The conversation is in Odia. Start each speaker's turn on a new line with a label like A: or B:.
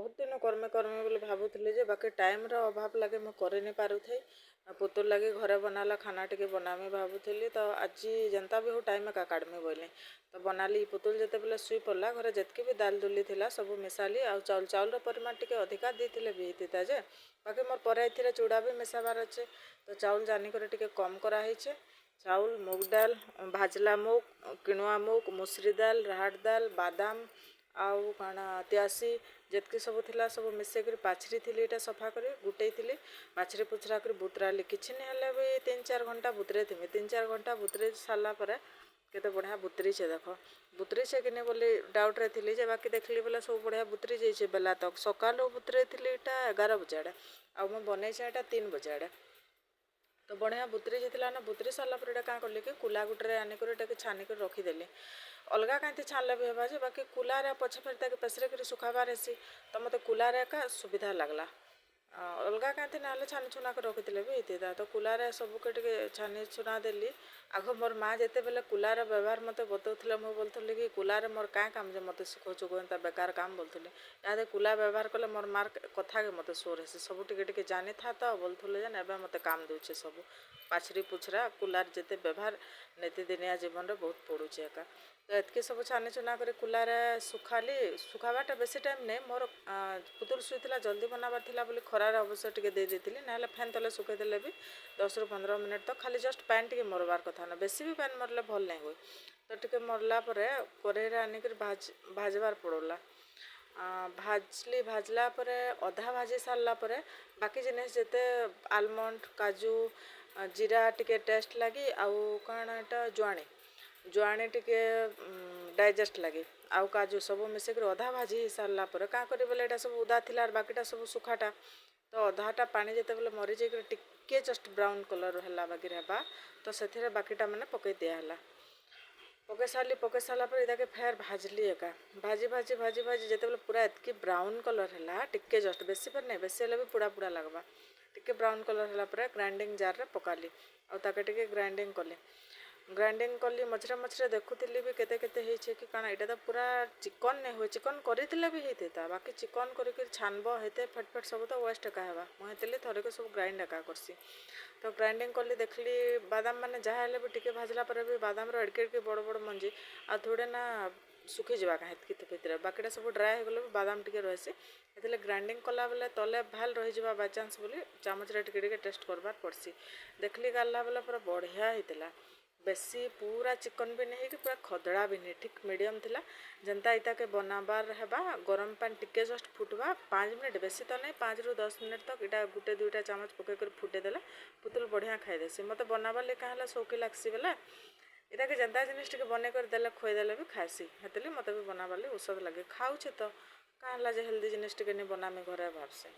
A: ବହୁତ ଦିନ କର୍ମି କର୍ମି ବୋଲି ଭାବୁଥିଲି ଯେ, ବାକି ଟାଇମ୍ର ଅଭାବ ଲାଗି ମୁଁ କରି ନି ପାରୁଥାଇ। ଆଉ ପୁତୁର ଲାଗି ଘରେ ବନାଲା ଖାନା ଟିକେ ବନାମି ଭାବୁଥିଲି। ତ ଆଜି ଯେନ୍ତା ବି ହଉ ଟାଇମ୍ ଏକା କାଢ଼ମି ବୋଇଲି ତ ବନାଲି। ପୁତୁଲ ଯେତେବେଲେ ଶୁଇ ପଡ଼ଲା, ଘରେ ଯେତ୍କି ବି ଦାଲ୍ ଦୁଲି ଥିଲା ସବୁ ମିଶାଲି। ଆଉ ଚାଉଳର ପରିମାଣ ଟିକେ ଅଧିକା ଦେଇଥିଲେ ବି ହେଇଥିତା ଯେ, ବାକି ମୋର୍ ପରେ ଏଥିରେ ଚୁଡ଼ା ବି ମିଶାବାର ଅଛେ, ତ ଚାଉଳ ଜାନିକରି ଟିକେ କମ୍ କରାହେଇଛେ। ଚାଉଳ, ମୁଗ୍ ଡାଲ୍, ଭାଜଲା ମୁଗ୍, କିଣୁଆ ମୁଗ୍, ମୁସୁରୀ ଦାଲ୍, ରାହାଡ଼ ଦାଲ୍, ବାଦାମ ଆଉ କାଣା ତିଆସି, ଯେତ୍କି ସବୁ ଥିଲା ସବୁ ମିଶେଇକରି ପାଛ୍ରିଥିଲି। ଏଇଟା ସଫା କରି ଗୁଟେଇଥିଲି, ପାଛ୍ରି ପୁଛ୍ରା କରି ବୁତରାଲି। କିଛି ନି ହେଲେ ବି 3-4 ଘଣ୍ଟା ବୁତରେଇଥିମି। 3-4 ଘଣ୍ଟା ବୁତରେଇ ସାରିଲା ପରେ କେତେ ବଢ଼ିଆ ବୁତରିଛେ ଦେଖ। ବୁତରିଛେ କି ନି ବୋଲି ଡାଉଟ୍ରେ ଥିଲି ଯେ, ବାକି ଦେଖିଲି ବେଲେ ସବୁ ବଢ଼ିଆ ବୁତରି ଯାଇଛେ ବେଲା ତକ୍। ସକାଲୁ ବୁତରେଇଥିଲି ଏଇଟା 11 ବଜେ ଆଡ଼େ, ଆଉ ମୁଁ ବନେଇଛେ ଏଇଟା 3 ବଜେ ଆଡ଼େ। ତ ବଢ଼ିଆ ବୁତରି ଯାଇଥିଲା ନା। ବୁତରି ସାରିଲା ପରେ ଏଇଟା କାଁ କଲି କି କୁଲା ଗୁଟରେ ଆନିକରି ଏଟାକେ ଛାନିକରି ରଖିଦେଲି। ଅଲଗା କାନ୍ତି ଛାଣିଲେ ବି ହେବା ଯେ, ବାକି କୁଲାରେ ପଛେ ଫେର୍ ତାକେ ପେସରେଇକରି ଶୁଖାବାର୍ ହେସି, ତ ମୋତେ କୁଲାରେ ଏକା ସୁବିଧା ଲାଗ୍ଲା। ଅଲଗା କାନ୍ତି ନହେଲେ ଛାନି ଛୁନା କରି ରଖିଥିଲେ ବି ହେଇଥିତା। ତ କୁଲାରେ ସବୁକେ ଟିକେ ଛାନି ଛୁନା ଦେଲି। ଆଗ ମୋର୍ ମା ଯେତେବେଲେ କୁଲାର ବ୍ୟବହାର ମୋତେ ବତଉଥିଲେ, ମୁଁ ବୋଲୁଥିଲି କି କୁଲାରେ ମୋର୍ କାଁ କାମ ଯେ ମୋତେ ଶିଖଉଛୁ, ଏନ୍ତା ବେକାର କାମ ବୋଲୁଥିଲି। ଇହାଦେ କୁଲା ବ୍ୟବହାର କଲେ ମୋର୍ ମାର୍ କଥାକେ ମୋତେ ସୋର୍ ହେସି। ସବୁ ଟିକେ ଟିକେ ଜାନିଥା ତ ବୋଲୁଥିଲେ ଯେନ୍, ଏବେ ମୋତେ କାମ ଦଉଛେ ସବୁ। ପାଛ୍ରି ପୁଛ୍ରା କୁଲାର ଯେତେ ବ୍ୟବହାର ନିତିଦିନିଆ ଜୀବନରେ ବହୁତ ପଡ଼ୁଛେ ଏକା। ତ ଏତ୍କି ସବୁ ଛାନି ଛୁନା କରି କୁଲାରେ ଶୁଖାଲି। ଶୁଖାବାରଟା ବେଶୀ ଟାଇମ୍ ନାଇଁ। ମୋର ପୁତୁଲ ଶୁଇଥିଲା, ଜଲ୍ଦି ବନାବାର ଥିଲା ବୋଲି ଖରାରେ ଅବଶ୍ୟ ଟିକେ ଦେଇ ଦେଇଥିଲି, ନହେଲେ ଫ୍ୟାନ୍ ତଲେ ଶୁଖେଇ ଦେଲେ ବି 10ରୁ 15 ମିନିଟ୍। ତ ଖାଲି ଜଷ୍ଟ ପାଏନ୍ ଟିକେ ମରବାର୍ କଥା ନା, ବେଶୀ ବି ପାଏନ୍ ମରଲେ ଭଲ୍ ନାଇଁ ହୁଏ। ତ ଟିକେ ମରଲା ପରେ କରେଇରେ ଆନିକରି ଭାଜବାର୍ ପଡ଼ଲା। ଭାଜଲି। ଭାଜଲା ପରେ, ଅଧା ଭାଜି ସାରିଲା ପରେ ବାକି ଜିନିଷ୍ ଯେତେ ଆଲମଣ୍ଡ, କାଜୁ, ଜିରା ଟିକେ ଟେଷ୍ଟ ଲାଗି, ଆଉ କାଣା ଏଟା ଜୁଆଣି, ଜୁଆଣି ଟିକେ ଡାଇଜେଷ୍ଟ ଲାଗି, ଆଉ କାଜୁ ସବୁ ମିଶେଇକରି ଅଧା ଭାଜି ହେଇ ସାରିଲା ପରେ କାଁ କରି ବେଲେ ଏଇଟା ସବୁ ଉଦା ଥିଲା ଆର୍ ବାକିଟା ସବୁ ଶୁଖାଟା। ତ ଅଧାଟା ପାଣି ଯେତେବେଲେ ମରିଯାଇକରି ଟିକେ ଜଷ୍ଟ ବ୍ରାଉନ୍ କଲର୍ ହେଲା ବାଗିର ହେବା, ତ ସେଥିରେ ବାକିଟା ମାନେ ପକେଇ ଦିଆହେଲା। ପକେଇ ସାରିଲି। ପକେଇ ସାରିଲା ପରେ ଏଟାକେ ଫେର୍ ଭାଜଲି ଏକା। ଭାଜି ଭାଜି ଭାଜି ଭାଜି ଯେତେବେଲେ ପୁରା ଏତ୍କି ବ୍ରାଉନ୍ କଲର୍ ହେଲା, ଟିକେ ଜଷ୍ଟ, ବେଶୀ ଫେର୍ ନାଇଁ, ବେଶୀ ହେଲେ ବି ପୁଡ଼ା ପୁଡ଼ା ଲାଗ୍ବା, ଟିକେ ବ୍ରାଉନ୍ କଲର୍ ହେଲା ପରେ ଗ୍ରାଇଣ୍ଡିଙ୍ଗ ଜାର୍ରେ ପକାଲି ଆଉ ତାକେ ଟିକେ ଗ୍ରାଇଣ୍ଡିଙ୍ଗ କଲି। ଗ୍ରାଇଣ୍ଡିଙ୍ଗ କଲି, ମଝିରେ ମଝିରେ ଦେଖୁଥିଲି ବି କେତେ କେତେ ହେଇଛେ କି କାଣା। ଏଇଟା ତ ପୁରା ଚିକନ୍ ନାଇଁ ହୁଏ। ଚିକନ୍ କରିଥିଲେ ବି ହେଇଥିତା, ବାକି ଚିକନ୍ କରିକିରି ଛାନବ, ହେତେ ଫେଟ୍ ଫେଟ୍ ସବୁ ତ ୱେଷ୍ଟ ଏକା ହେବା। ମୁଁ ହେଥିର୍ଲାଗି ଥରେକେ ସବୁ ଗ୍ରାଇଣ୍ଡ ଏକା କର୍ସି। ତ ଗ୍ରାଇଣ୍ଡିଙ୍ଗ କଲି, ଦେଖିଲି ବାଦାମ ମାନେ ଯାହା ହେଲେ ବି ଟିକେ ଭାଜିଲା ପରେ ବି ବାଦାମର ଏଡ଼କେ ଏଡ଼କେ ବଡ଼ ବଡ଼ ମଞ୍ଜି ଆଉ ଥୋଡ଼େ ନା ଶୁଖିଯିବା କାଁ ହେତ୍କି ଭିତରେ। ବାକିଟା ସବୁ ଡ୍ରାଏ ହେଇଗଲେ ବି ବାଦାମ ଟିକେ ରହେସି। ହେଥିର୍ଲାଗି ଗ୍ରାଇଣ୍ଡିଙ୍ଗ କଲା ବେଲେ ତଲେ ଭାଲ୍ ରହିଯିବା ବାଇଚାନ୍ସ ବୋଲି ଚାମଚରେ ଟିକେ ଟିକେ ଟେଷ୍ଟ କରବାର୍ ପଡ଼୍ସି। ଦେଖିଲି ଗାଲ୍ଲା ବେଲେ ପୁରା ବଢ଼ିଆ ହେଇଥିଲା। ବେଶୀ ପୁରା ଚିକନ୍ ବି ନେଇ ହେଇକି, ପୁରା ଖଦଡ଼ା ବି ନେଇ, ଠିକ୍ ମିଡ଼ିୟମ୍ ଥିଲା। ଯେନ୍ତା ଇତାକେ ବନାବାର୍ ହେବା, ଗରମ ପାନି ଟିକେ ଜଷ୍ଟ ଫୁଟବା 5 ମିନିଟ୍, ବେଶୀ ତ ନାଇଁ, 5ରୁ 10 ମିନିଟ୍ ତକ୍ ଇଟା ଗୁଟେ ଦୁଇଟା ଚାମଚ ପକେଇକରି ଫୁଟେଇ ଦେଲେ ପୁତୁଲ ବଢ଼ିଆ ଖାଇଦେସି। ମତେ ବନାବାର୍ ଲାଗି କାଁ ହେଲା ସଉକି ଲାଗ୍ସି ବେଲେ ଇତାକେ ଯେନ୍ତା ଜିନିଷ୍ ଟିକେ ବନେଇକରି ଦେଲେ, ଖୁଆଇଦେଲେ ବି ଖାଏସି। ହେଥିର୍ଲାଗି ମତେ ବି ବନାବାର୍ ଲାଗି ଔଷଧ ଲାଗେ। ଖାଉଛେ ତ କାଁ ହେଲା ଯେ ହେଲ୍ଦି ଜିନିଷ୍ ଟିକେ ନି ବନାମି ଘରେ ଭାବ୍ସି।